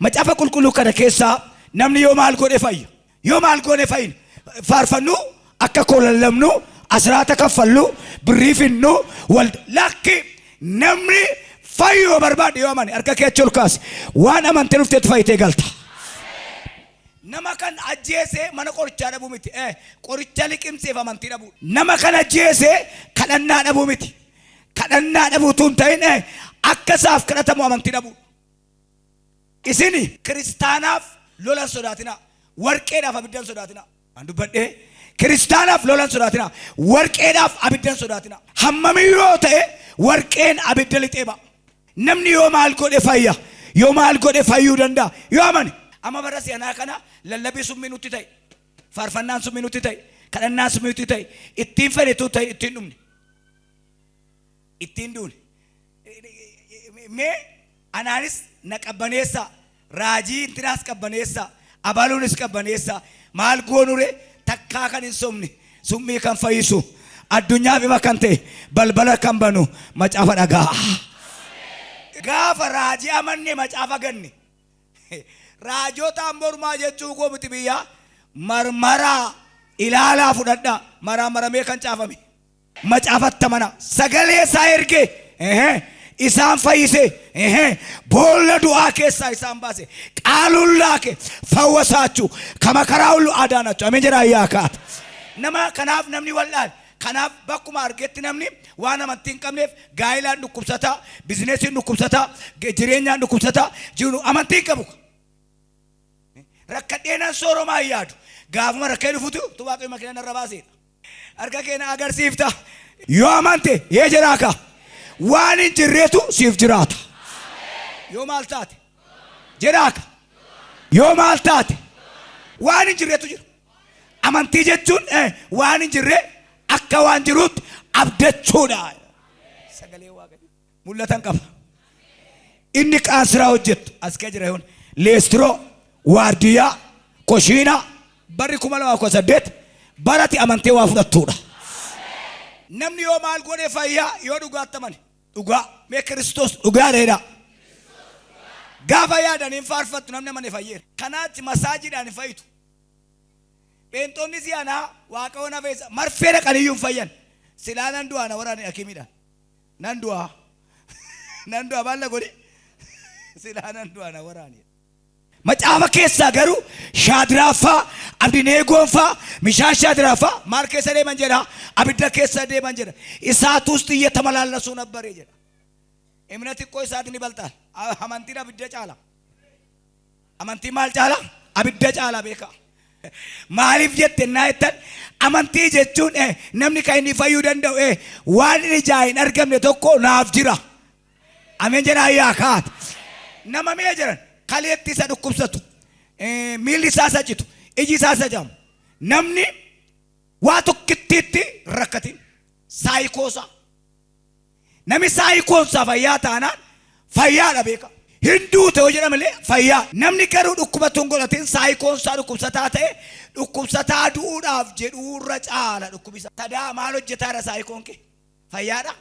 Macaafa qulqulluu kana keessaa namni yoo maal godhe fayya? Yoo maal goone fayyina? Faarfannu, akka koo lallabnu, asraata kaffallu, birrii finnu, wal lakki. Namni fayyu yoo barbaade, yoo amane, harka kee achi ol kaasi. Waan amantee dhufteetu fayyitee galta. Nama kan ajjeese mana qorichaa dhabuu miti. Qoricha liqimseef amantii dhabuu. Nama kan ajjeese kadhannaa dhabuu miti. Kadhannaa dhabuutu hin ta'in, akka isaaf kadhatamu amantii dhabuu. Isin kiristaanaaf lolan sodaatinaa. Warqeedhaaf abiddan sodaatinaa. Waan dubbadhee, kiristaanaaf lolan sodaatinaa. Warqeedhaaf abiddan sodaatinaa. Hammami yoo ta'e warqeen abidda lixee ba'a. Namni yoo maal godhe fayya? Yoo maal godhe fayyuu danda'a? Yoo amane. Amma bara si'anaa kana lallabii summii nutti ta'e. Faarfannaan summii nutti ta'e. Kadhannaan summii nutti ta'e. Ittiin fedhetu ta'e, ittiin dhumne. Ittiin duune. Mee anaanis na qabbaneessaa. Raajii intinaas qabbaneessaa. Abaluunis qabbaneessaa. Maal goonure? Takkaa kan hin sobne, summii kan fayyisu, addunyaaf ifa kan ta'e, balbala kan banu macaafa dhagaa. Gaafa raajii amanne macaafa ganne. Raajotaan mormaa jechuu koo miti, biyyaa marmaraa ilaalaa fudhadhaa, maraa maramee kan caafame. Macaafatti amana. Sagalee isaa ergee isaan fayyise, boolla du'aa keessaa isaan baase. ቃሉን ላከ፣ ፈወሳችሁ፣ ከመከራ ሁሉ አዳናችሁ። Ameen jedhaa yaa kaata. Nama kanaaf namni wal'aan kanaaf bakkuma argetti namni waan amantii hin qabneef gaa'ilaan dhukkubsataa, bizineesiin dhukkubsataa, jireenyaan dhukkubsataa jiru, amantii hin qabu. Rakkadhee nan sooromaa hin yaadu. Gaafuma rakkee dhufutu tu Waaqayyo makiina narra baaseedha. Harka keenya agarsiifta. Yoo amante yee jedhaa ka. Waan hin jirreetu siif jiraata. Yoo maal taate? Jedhaa ka. Yoo maal taate? Waan hin jirreetu jira. Amantii jechuun waan hin jirre akka waan jiruutti abdachuudha. Sagalee Waaqayyo. Mul'atan qaba. Inni qaansiraa hojjettu as kee jira yoon leestiroo, waardiyyaa, koshiinaa, barri 2018 barati amantee waa fudhattuudha. Namni yoo maal godhe fayyaa? Yoo dhugaatti amane. Dhugaa mee Kiristoos dhugaadha. Gaafa yaadan hin faarfattu, namni amane fayyeera. Kanaatti masaajiidhaan hin fayyitu. Pheenxoonni si'anaa Waaqayyoon hafeessa marfee dhaqaniyyuu hin fayyan. Silaa nan du'aa, na waraane hakimiidhaan. Nan du'aa. Nan du'aa, maal na godhi? Silaa nan du'aa, na waraane. Macaafa keessaa garuu Shaadiraaffaa, Abdineegoonfaa, Mishaan Shaadiraaffaa maal keessa deeman jedha? Abidda keessa deeman jedha. እሳት ውስጥ እየተመላለሱ ነበር jedha. እምነት እኮ እሳትን ይበልጣል። Amantiin abidda caala. Amantiin maal caala? Abidda caala, beeka. Maaliif jette naa jettan, amantii jechuun namni kan inni fayyuu danda'u waan inni ijaa hin argamne tokko naaf jira. Ameen jedhaa yaa kaat. Nama mee jedhan kaleetti isa dhukkubsatu, miilli isaa isa citu, iji isaa isa jaamu. Namni waa tokkittiitti rakkatin saayikoosaa. Namni saayikoonsaa fayyaa taanaan fayyaadha, beeka. Hinduu ta'uu jedhama illee fayyaa. Namni garuu dhukkubatu hin godhatin, saayikoonsaa dhukkubsataa ta'e, dhukkubsataa du'uudhaaf jedhuurra caala dhukkubisa. Tadaa maal hojjetaadha saayikoon kee? Fayyaadha?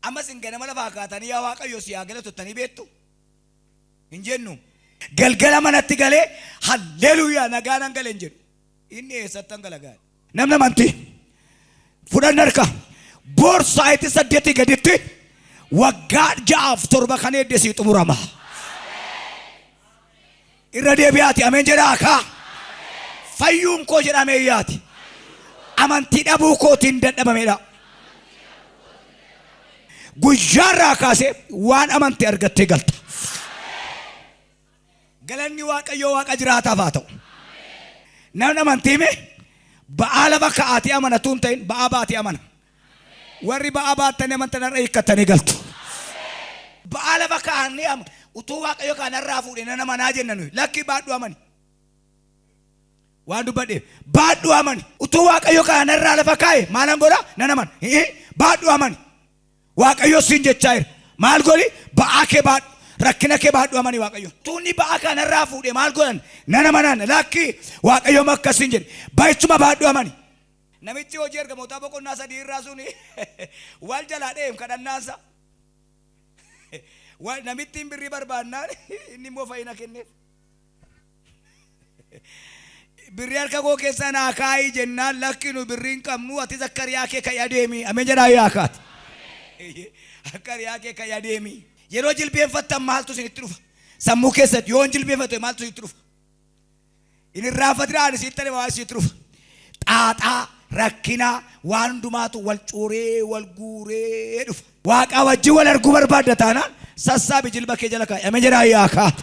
Ammas hin ganama lafaa kaatanii yaa Waaqayyo si haa galatu jettanii beektu? Hin jennu. Galgala manatti galee halleluuyaa nagaa nan gale hin jedhu. Inni eessatti gala gaadha? Namni amantii fudhanna harka boor sa'aatii 8 gaditti waggaa 6f 7 kan eeddesii xumurama. Irra deebi'aati ameen jedhaa kaa. Fayyuun koo jedhamee yaati. Amantii dhabuu kootiin dadhabamedha. Guyyaarraa kaasee waan amante argattee galta. Galanni Waaqayyoo Waaqa jiraataaf haa ta'u. Namni amantii mee ba'aa lafa ka'aatee amanatu hin ta'in, ba'aa baatee amana. Warri ba'aa baattanii amantan har'a hiikkattanii galtu. Ba'aa lafa kaa'annee ama utuu Waaqayyo kanarraa fuudhee nan amanaa jenna nuyi. Lakkii, baadhu amani. Waan dubbadheef, baadhu amani. Utuu Waaqayyo kanarraa lafa kaa'e maalan godha? Nan amana. Baadhu amani. Waaqayyo siin jechaa jira. Maal godhi? Ba'aa kee baadhu. Rakkina kee baadhu amani Waaqayyo. Tuunni ba'aa kanarraa fuudhee maal godhan? Nan amanan. Lakkii, Waaqayyo akkasiin jedhe. Ba'ichuma baadhu amani. Namichi Hojii Ergamootaa boqonnaa 3 irraa suni wal jalaa dheem kadhannaansa. Namittiin birrii barbaannaan inni immoo fayyina kenneef. Birrii harka koo keessa naa kaa'ii jennaan lakki nu birrii hin qabnu atis akka riyaa kee ka'ii adeemi. Ameen jedhaa yaa kaati. Akka riyaa kee ka'ii adeemi. Yeroo jilbeenfattan maaltu isinitti dhufa? Sammuu keessatti yoo hin jilbeenfatte maaltu isinitti dhufa? Hin irraanfatinaa ani sitti hima waan isinitti dhufa. Xaaxaa, rakkina, waan hundumaatu wal cuuree wal guuree dhufa. Waaqa wajjin wal arguu barbaadda taanaan sassaabi jilba kee jala kaa'i. Ameen jedhaa yaa kaata.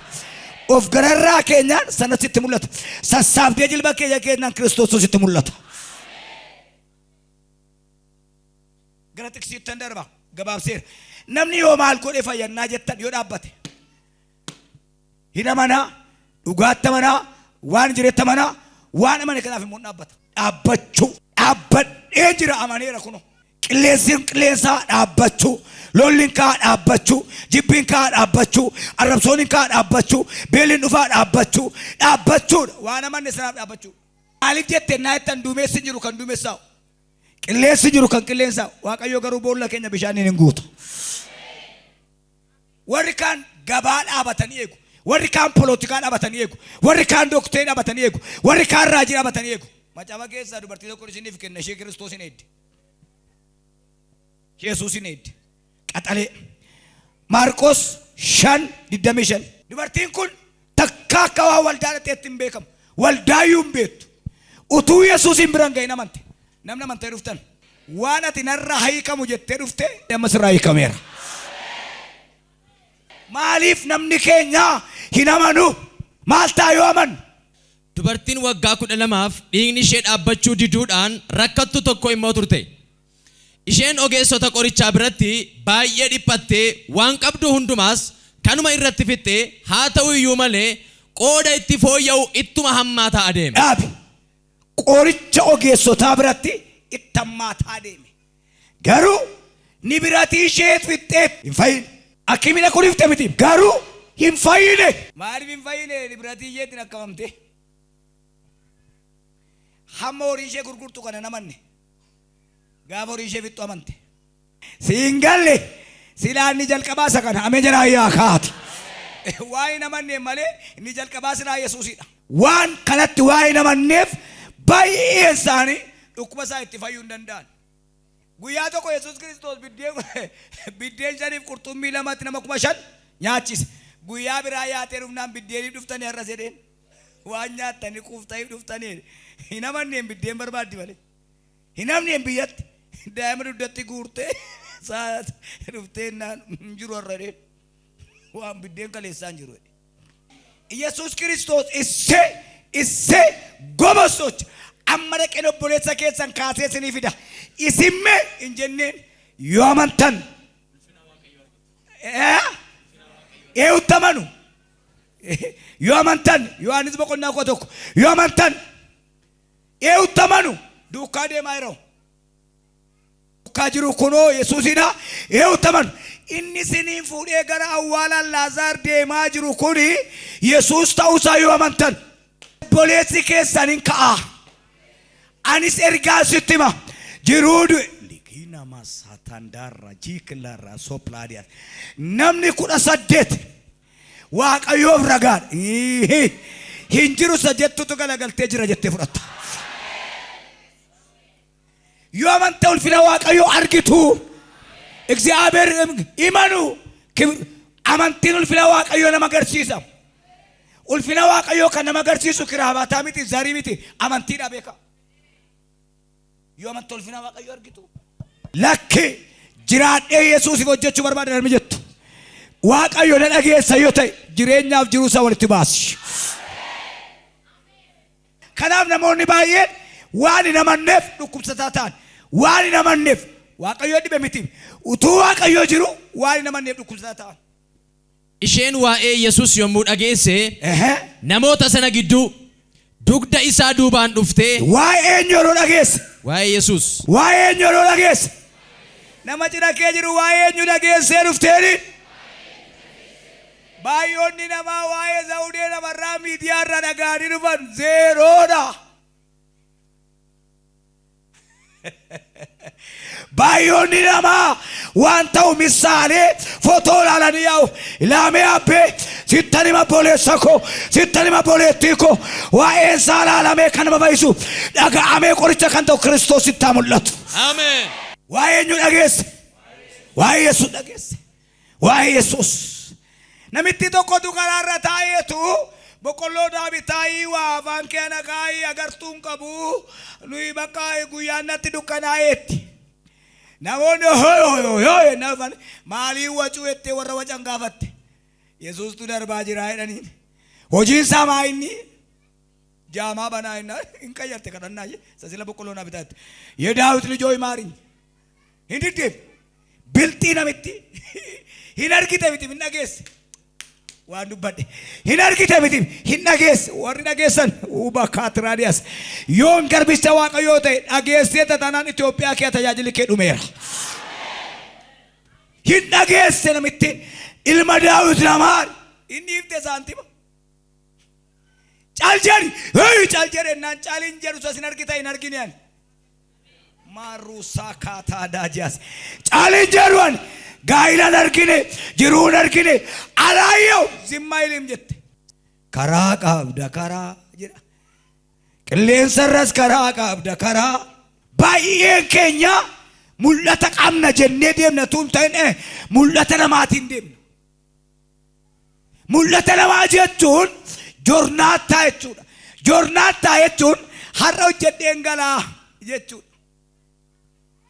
Of gararraa keenyaan sana sitti mul'ata. Sassaabdee jilba kee jala keenyaan Kiristoos sitti mul'ata. Gara tiksiittan darba gabaabseera. Namni yoo maal godhe fayyannaa jettan yoo dhaabbate. Hin amanaa, dhugaatti amanaa, waan jiretti amanaa, waan amane kanaaf immoo hin dhaabbata. Dhaabbachuu. Dhaabbadhee jira amaneera kunoo. Qilleensi qilleensaa dhaabbachuu, lolli kaa dhaabbachuu, jibbiin kaa dhaabbachuu, arrabsoon kaa dhaabbachuu, beelliin dhufaa dhaabbachuu, dhaabbachuudha. Waan amanne sanaaf dhaabbachuu. Maaliif jette naa jettan duumessi jiru kan duumessaa'u. Qilleensi jiru kan qilleensaa'u. Waaqayyo garuu boolla keenya bishaaniin hin guutu. Warri kaan gabaa dhaabatanii eegu. Warri kaan polotikaa dhaabatanii eegu. Warri kaan doktee dhaabatanii eegu. Warri kaan raajii dhaabatanii eegu. Macaafa keessaa dubartii tokko isiniif kenna ishee Kiristoos hin eedde. Yesuus hin eedde. Qaxalee. Maarqos 5:25. Dubartiin kun takka akka waan waldaa dhaqxeetti hin beekamu. Waldaayyuu hin beektu. Utuu Yesuus hin biran ga'in amante. Namni amantee dhuftan. Waan ati narraa hiikamu jettee dhufte amma sirraa hiikameera. Maaliif namni keenya hin amanu? Maal ta'a yoo amanu? Dubartiin waggaa 12f dhiigni ishee dhaabbachuu diduudhaan rakkattu tokko immoo turte. Isheen ogeessota qorichaa biratti baay'ee dhiphattee waan qabdu hundumaas kanuma irratti fixxee haa ta'u iyyuu malee qooda itti fooyya'u ittuma hammaataa adeeme. Dhaabi. Qoricha ogeessotaa biratti itti hammaataa deeme. Garuu ni biratii ishee fixxee hin fayyine. Akimiidha kun ifte miti. Garuu hin fayyine. Maaliif hin fayyine? Ni biratii isheetiin akkamamte. Hamma horii ishee gurgurtu kana hin amanne. Gaafa horii ishee fixxu amante. Siin galle silaa inni jalqabaa isa kana. Ameen jedhaa yaa kaati. Waa hin amanneef malee inni jalqabaa silaa Yesuusidha. Waan kanatti waa hin amanneef baay'een isaanii dhukkuba isaa itti fayyuu hin danda'an. Guyyaa tokko Yesuus Kiristoos biddeen shaniif qurxummii lamatti nama 5,000 nyaachise. Guyyaa biraa yaatee dhufnaan biddeeniif dhuftanii har'a jedheen. Waan nyaattanii quuftaniif dhuftanii hin amanneen biddeen barbaaddi malee. Hin amneen biyyatti daa'ima dugdatti guurtee dhuftee naan hin jiru har'a jedheen. Waan biddeen kaleessaa hin jiru. Yesuus Kiristoos issee gobosoch amma dhaqeen obboleessa keessan kaasee isinii fida. Isinme hin jenneen yoo amantan. Eewutti amanu. Yoo amantan Yohaannis boqonnaa 11 yoo amantan eewutti amanu duukaa deemaa yeroo. Duukaa jiru kunoo Yesuusidha. Eewutti amanu. Inni isiniin fuudhee gara awwaala Laazaar deemaa jiru kuni Yesuus ta'uusaa yoo amantan. Obboleessi keessan hin ka'a. Anis ergaa sitti hima. Jiruu du'e. Ligiina masatandarra jiiklarra soplaadiyaas. Namni 18 Waaqayyoof ragaadha. Hin jiru isa jettutu galagaltee jira jettee fudhatta. Yoo amante ulfina Waaqayyoo argitu. እግዚአብሔር imanu amantiin ulfina Waaqayyoo nama agarsiisa. Ulfina Waaqayyoo kan nama agarsiisu kiraabataa miti, zarii miti, amantiidha beeka. Yoo amante ulfina Waaqayyoo argitu. Lakki jiraadhee Yesuusiif hojjechuu barbaada namni jettu. Waaqayyo na dhageessa yoo ta'e jireenyaaf jiruu isaa walitti baasi. Kanaaf namoonni baay'een waan hin amanneef dhukkubsataa ta'an. Waan hin amanneef Waaqayyo dhibe miti. Utuu Waaqayyo jiru waan hin amanneef dhukkubsataa ta'an. Isheen waa'ee Yesuus yommuu dhageesse namoota sana gidduu dugda isaa duubaan dhuftee Waa'ee eenyu yeroo dhageesse? Waa'ee Yesuus. Waa'ee eenyu yeroo dhageesse? Nama cina kee jiru waa'ee eenyu dhageessee dhufteeni? Baay'oonni namaa waa'ee Zawudee namarraa miidiyaa irra dhaga'anii dhufan zeeroodha. Baay'oonni namaa waan ta'u misaalee footoo ilaalanii yaa'u. Ilaamee abbee sittan hima obboleessa koo, sittan hima obboleettii koo, waa'een isaa ilaalamee kan nama fayyisu, dhaga'amee qoricha kan ta'u Kiristoos sitti haa mul'atu. Ameen. Waa'ee eenyu dhageesse? Waa'ee Yesuus dhageesse. Waa'ee Yesuus. Namitti tokkotu karaarra taa'eetu boqqolloo daabi taa'ii waa afaan kee ana kaa'ii agartuun qabu nuyi bakka guyyaan natti dukkanaa'eetti. Namoonni hooy hooy hooy hooy jennaan dhufan maalii wacuu jettee warra wacan gaafatte. Yesuustu darbaa jira jedhaniin. Hojiin isaa maa inni? Jaamaa banaa jennaan hin qayyarte kadhannaa ishee isa sila boqqolloo naa bitaatti. የዳዊት ልጅ ሆይ ማረኝ. Hin diddeef. Bilxii namitti hin argite miti hin dhageesse. Waan dubbadhe hin argite miti hin dhageesse. Warri dhageessan uba kaatiraadiyaas. Yoon garbicha Waaqayyoo ta'e dhageessee taanaan Itoophiyaa kee tajaajilli kee dhumeera. Hin dhageesse namitti ilma Daawit namaan inni ifte saantima. Cal jedhi hey cal jedhe naan calin jedhu sas hin argita hin argine ani. Maaruusaa kaataa daajiyaas. Calin jedhu ani gaa'ilan argine jiruun argine alaayyoo zimmaa ilim jette. Karaa qabda karaa jedha. Qilleensarras karaa qabda karaa. Baay'een keenya mul'ata qabna jennee deemna tun ta'in mul'ata namaatiin deemna. Mul'ata namaa jechuun jornaattaa jechuudha. Jornaattaa jechuun har'a hojjedheen galaa jechuudha.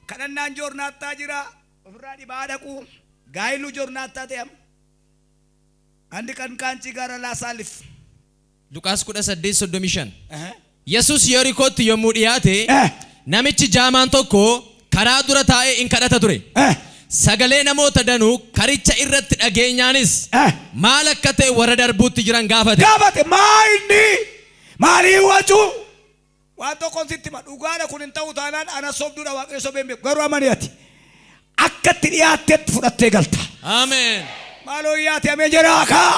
Kadhannaan jornaattaa jira ofirraa dhibaa dhaquu gaa'illu jornaattaa ta'e amma. አንድ ቀን ከአንቺ ጋር ላሳልፍ። Luqaas 18:35. Yesus Yerikootti yommuu dhiyaate namichi jaamaan tokko karaa dura taa'ee in kadhata ture. Sagalee namoota danuu karicha irratti dhageenyaanis maal akka ta'e warra darbuutti jiran gaafate. Gaafate maa inni maalii wacuu waan tokkoon sitti hima dhugaadha kun hin ta'u taanaan ana sobduudha Waaqayyo sobee hin beeku garuu amani ati akka itti dhiyaattetti fudhattee galta. Ameen. Maaloo yaate amee jedhaa kaa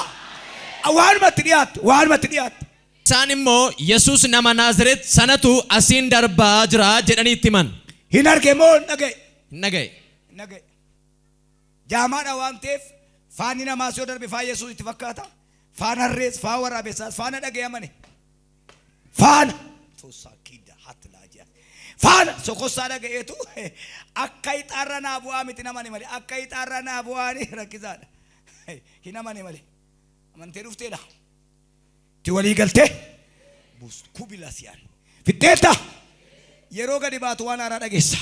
waanuma itti dhiyaatte waanuma itti dhiyaatte. Isaan immoo Yesus nama Naazreet sanatu asiin darbaa jira jedhanii itti himan. Hin arge moo hin dhaga'e? Hin dhaga'e. Hin dhaga'e. Jaamaadha waan ta'eef faanni namaas yoo darbe faan Yesuus itti fakkaata. Faana harrees faan waraabessaas faana dhaga'e amane. Faana. Tossaa kidda hatlaa Faana sokossaa dhaga'eetu akka ixaarra naa bu'aa miti namani malee akka ixaarra naa bu'aani rakkisaadha. Hin amane malee. Amantee dhufteedha. Itti walii galtee kubila siyaan. Fixxeetta. Yeroo gadi baatu waan haaraa dhageessa.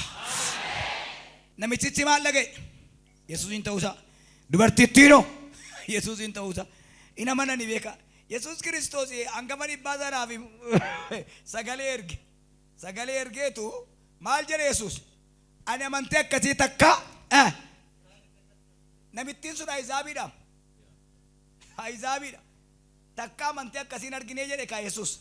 Namichichi maal dhaga'e? Yesuusin ta'uusaa. Dubartittiinoo Yesuusin ta'uusaa. Hin amanani beeka. Yesuus Kiristoos hangafa dhibbaa sanaaf sagalee erge. Sagalee ergeetu maal jedhe Yesuus? Ani amantee akkasii takka namittiin sun Ahizaabiidha. Ahizaabiidha. Takka amantee akkasiin arginee jedhe kaa Yesuus.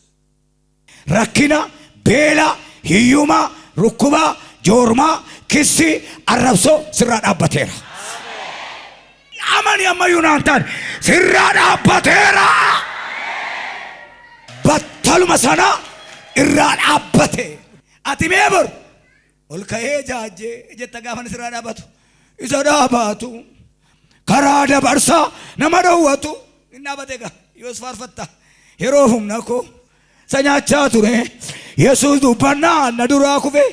Rakkina, beela, hiyyummaa, rukkubaa, joormaa, kissii, arrabsoo sirraa dhaabbateera. Amani ammayyuu naan taane sirraa dhaabbateera. Battaluma sana irraa dhaabbate. Ati mee bor ol ka'ee jaajjee jetta gaafa sirraa dhaabbatu. Isa dhaabatu karaa dabarsaa nama dhowwatu. Inni dhaabate egaa yoos faarfatta. Yeroo humna koo isa nyaachaa ture. Yesuus dubbannaa na duraa kufe.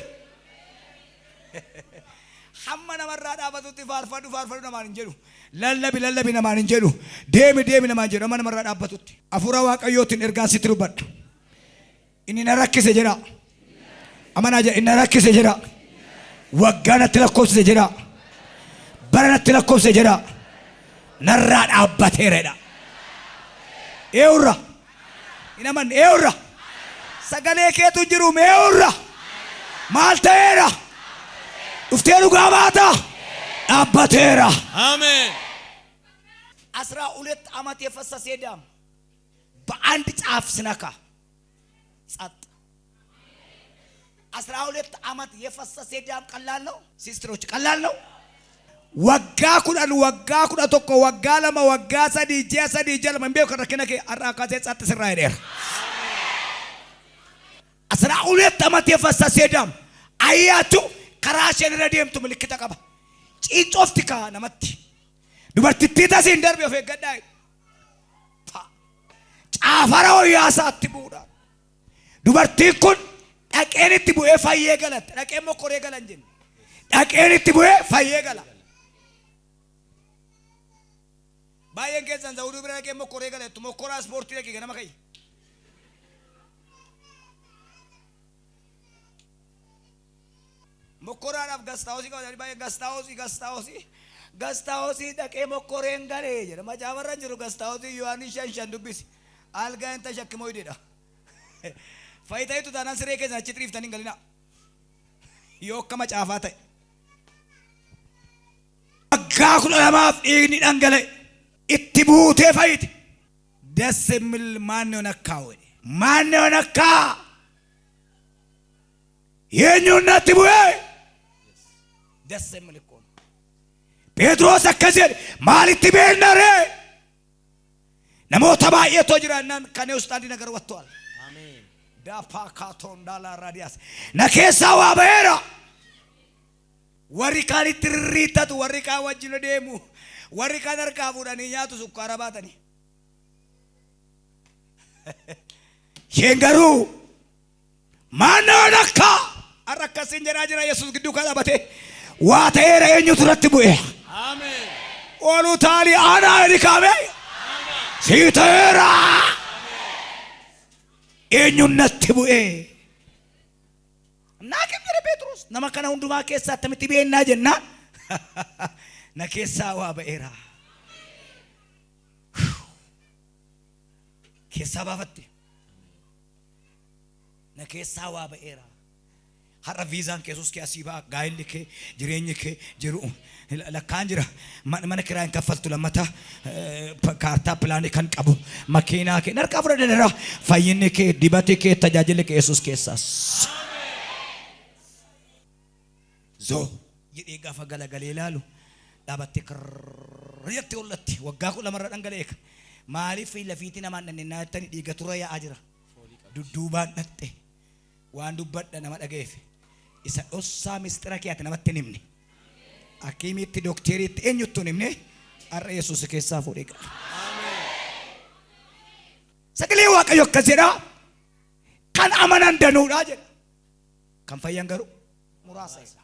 Hamma namarraa dhaabatutti faarfadhu faarfadhu namaan hin jedhu. Lallabi lallabi namaan hin jedhu. Deemi deemi namaan jedhu hamma namarraa dhaabbatutti. Hafuura Waaqayyootiin ergaan sitti dubbadha. Inni na rakkise jedha. Amanaa jedha inni na rakkise jedha. Waggaa natti lakkoofsise jedha. Bara natti lakkoofsise jedha. Narraa dhaabbateera jedha. Eewurra. Hin amanne eewurra. Sagalee keetu jiru eewurra. Maal ta'eera? Dhuftee dhugaa baata? Dhaabbateera. Ameen. 12 ዓመት የፈሰሰ ደም በአንድ ጫፍ ስነካ ጸጥ። 12 ዓመት የፈሰሰ ደም ቀላል ነው? Sister ኦች ቀላል ነው? Waggaa 10 waggaa 11 waggaa 2 waggaa 3 ji'a 3 ji'a 2 hin beeku rakkina kee har'aa kaasee ጸጥ sirraa jedheera. 12 ዓመት የፈሰሰ ደም አያችሁ፣ Karaa isheen irra deemtu milikkita qaba. Ciincofti kaa namatti. Dubartittii tasiin darbe of eeggadhaa jedhu. Caafara wayyaasaatti bu'uudhaan. Dubartiin kun dhaqeen itti bu'ee fayyee galatte. Dhaqeen mokkoree gala hin jenne. Dhaqeen itti bu'ee fayyee gala. Baay'een keessan Zawuduu bira dhaqee mokkoree gala jettu. Mokkoraa ispoortii dhaqee ganama ka'i. Mokkoraadhaaf gastaawosii qabatanii baay'ee gastaawosii gastaawosii gastaawosii dhaqee mokkoreen galee jedha. Macaafarra hin jiru gastaawosii Yohaannis 5:5 dubbisi. Algaa hin tashakkimoo hidheedha. Fayitayitu taanaan siree keessan achitti dhiiftanii hin galinaa. Yoo akka macaafaa ta'e. Waggaa 12f dhiigni dhangala'e. Itti buutee fayyite. ደስ የሚል ማን ነው ነካው? ማን ነው ነካ? Eenyuun natti bu'ee? ደስ የሚል እኮ ነው። Phexros akkas jedhe maalitti beekna ree? Namoota baay'eetu jiraannaan ከኔ ውስጥ አንድ ነገር ወጥቷል። ዳፓካቶን ዳላ ራዲያስ na keessaa waa ba'eera. Warri kaan itti rirriittatu, warri kaan wajjin deemu, warri kaan harkaa fuudhanii nyaatu sukkaara baatanii. Isheen garuu maannoo nakka har'a akkasiin jedhaa jira Yesuus gidduu kan dhaabatee waa ta'eera eenyutu irratti bu'e. Ooluu taalii aanaa inni kaame sii ta'eera. Eenyuun natti bu'e. Naakim jedhe Phexros nama kana hundumaa keessaa attamitti beennaa jennaan na keessaa waa ba'eera. Keessaa baafatte. Na keessaa waa ba'eera. Har'a viizaan kee Yesuus kee asii ba'a gaa'illi kee jireenyi kee jiru lakkaan jira mana kiraa hin kaffaltu lammata kaartaa pilaanii kan qabu makiinaa kee narkaa fudhadheera fayyinni kee dibati kee tajaajilli kee Yesuus keessaas. Zoo jedhee gaafa galagalee ilaalu dhaabattee kirrrr jettee hollatti waggaa 12rra dhangala'e. Maaliif lafiitii namaan dhannennaa jettanii dhiiga tura yaa'aa jira. Dudduubaan dhaqxe waan dubbadha nama dhaga'eef isa dhossaa mistira kee ati namatti hin himne. Hakiimiitti dookteriitti eenyuttu hin himne har'a Yesuus keessaa fuudhee gala. Sagalee Waaqayyo akkas jedha kan amanan danuudha jedha. Kan fayyan garuu muraasa jedha.